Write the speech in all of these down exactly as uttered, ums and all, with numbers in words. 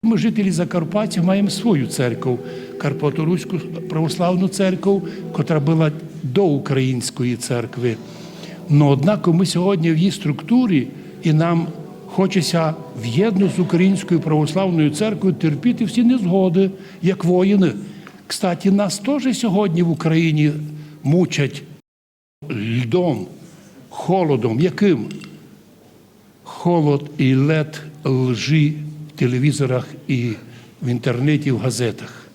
Мы, жителі Закарпаття, маєме свою церкву, Карпаторуську православну церкву, котра была до Української церкви. Но однако мы сьогодні в її структурі, і нам хоче ся вєдно з Українською православною церквою терпіти всі незгоды, як воїны. Кстати, нас тоже сьогодні в Україні мучать льдом, холодом. Якым? Холод і лед лжи в телевізорах і в інтернеті, в газетах.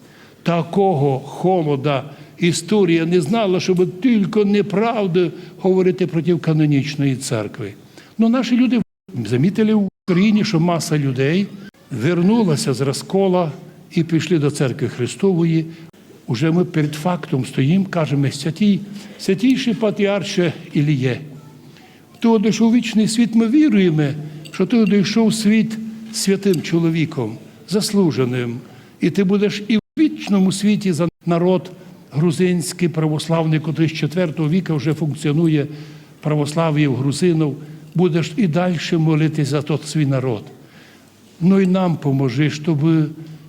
Такого холода історія не знала, щоб тілько неправды говорити проти канонічної церкви. Но наші люди замітили в Україні, що маса людей вернулася з розкола і пішли до церкви Христової. Уже мы перед фактом стоїм, кажеме: «Святій, святійший патріарше Іліє, ты одійшов у вічный світ, мы віруєме, що ты одійшов у світ святым чоловіком, заслуженым, і ты будеш і в вічному світі за народ грузинськый православный, котрый з четвертого віка вже функціонує, православіє в грузинов, будеш і дальше молитись за тот свій народ. Но й нам поможи, щоб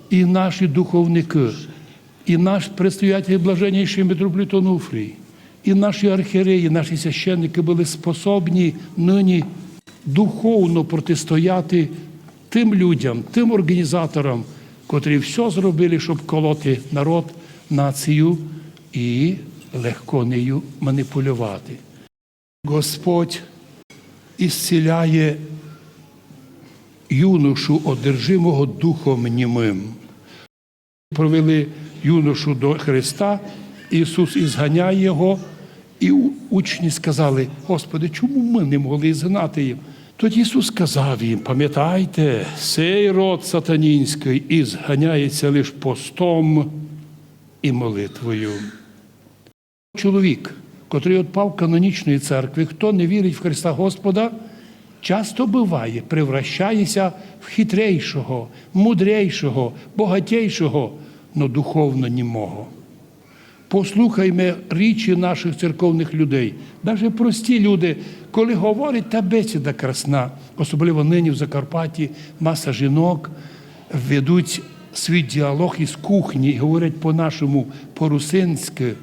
і наші духовникы, і наш предстоятель блаженніший митрополит Онуфрій, і наші архієреї, наші священникы были способні нині духовно протистояти тым людям, тым організаторам, котрі всьо зробили, щоб колоти народ, націю і легко нею маніпулювати». Господь исціляє юношу, одержимого духом німым. Провели юношу до Христа, Ісус изганяє його, і у-, учні сказали: «Господи, чому мы не могли изгнати їм?» Тоді Ісус сказав їм: «Памятайте, сей род сатанінськый изганяється лиш постом і молитвою». Чоловік, котрый отпав канонічної церкви, хто не вірить в Христа Господа, часто быває, превращає ся в хитрейшого, мудрейшого, богатейшого, но духовно німого. Послухайме річі наших церковных людей. Даже прості люди, коли говорять, та бесіда красна, особливо нині в Закарпатті маса жінок ведуть свій діалог із кухні і говорять по-нашому, по-русинськы.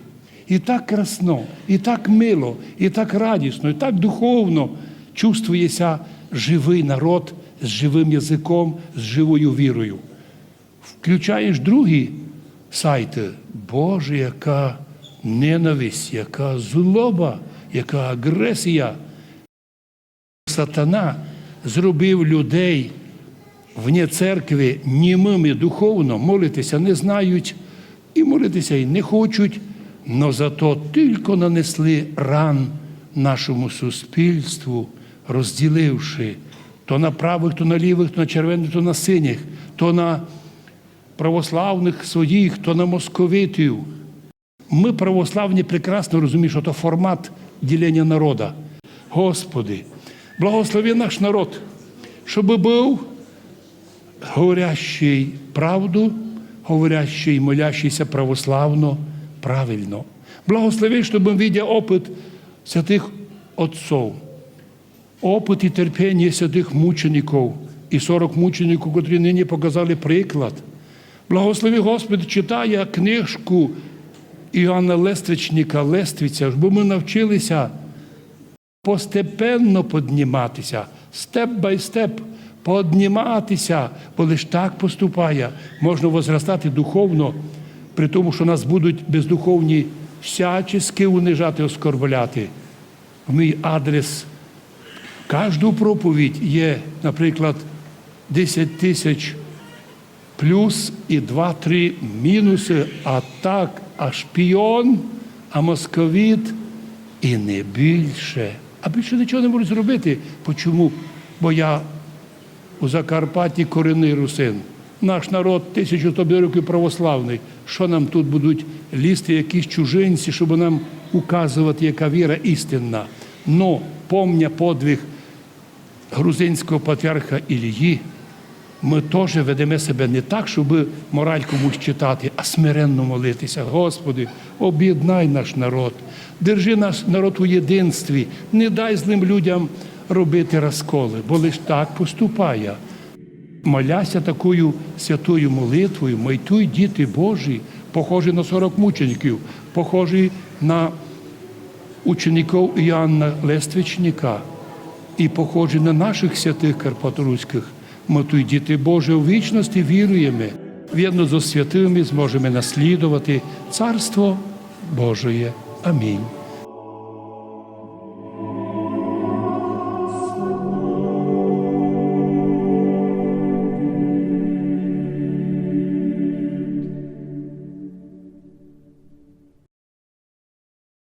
І так красно, і так мило, і так радісно, і так духовно чувствує ся живый народ з живым языком, з живою вірою. Включаєш другі сайты, Боже, яка ненависть, яка злоба, яка агресія. Сатана зробив людей вне церкви німыми духовно, молити ся не знають і молити ся й не хочуть, но зато тілько нанесли ран нашому суспільству, розділивши то на правых, то на лівых, то на червеных, то на синіх, то на православных своїх, то на московитів. Мы, православні, прекрасно розумієме, што то формат ділення народа. Господи, благослови наш народ, щоб быв говорящий правду, говорящий, молящий ся православно, правильно. Благослови, щоб мы, видя опыт святых отцов, опыт і терпеніє святых мучеників і сорок мучеників, котрі нині показали приклад. Благослови, Господи, читая книжку Іоанна Лествичника, Лествиця, щоб мы навчили ся постепенно поднімати ся, step by step, поднімати ся, бо лиш так поступая можна возрастати духовно, при тому, што нас будуть бездуховні всячески унижати, оскорбляти. В мій адрес кажду проповідь є, наприклад, десять тисяч плюс і два-три мінусы, а так, а шпіон, а московіт, і не більше. А більше нічого не можу зробити. Почому? Бо я у Закарпатті корінный русин. Наш народ тисячу сто років православный. Што нам тут будуть лізти якісь чужинці, щоб нам указовати, яка віра істинна? Но, помня подвиг грузинського патріарха Ілії, мы тоже ведеме себе не так, щоб мораль комусь читати, а смиренно молити ся: Господи, об'єднай наш народ, держи наш народ у єдинстві, не дай злым людям робити розколы, бо лиш так поступая. Моляся такою святою молитвою, майтуй діти Божі, похожі на сорок мучеників, похожі на учеників Іоанна Лествичника і похожі на наших святих карпаторуських. Майтуй діти Божі у вічності, віруєме, вєдно зо святыми зможеме наслідовати Царство Божоє. Амінь.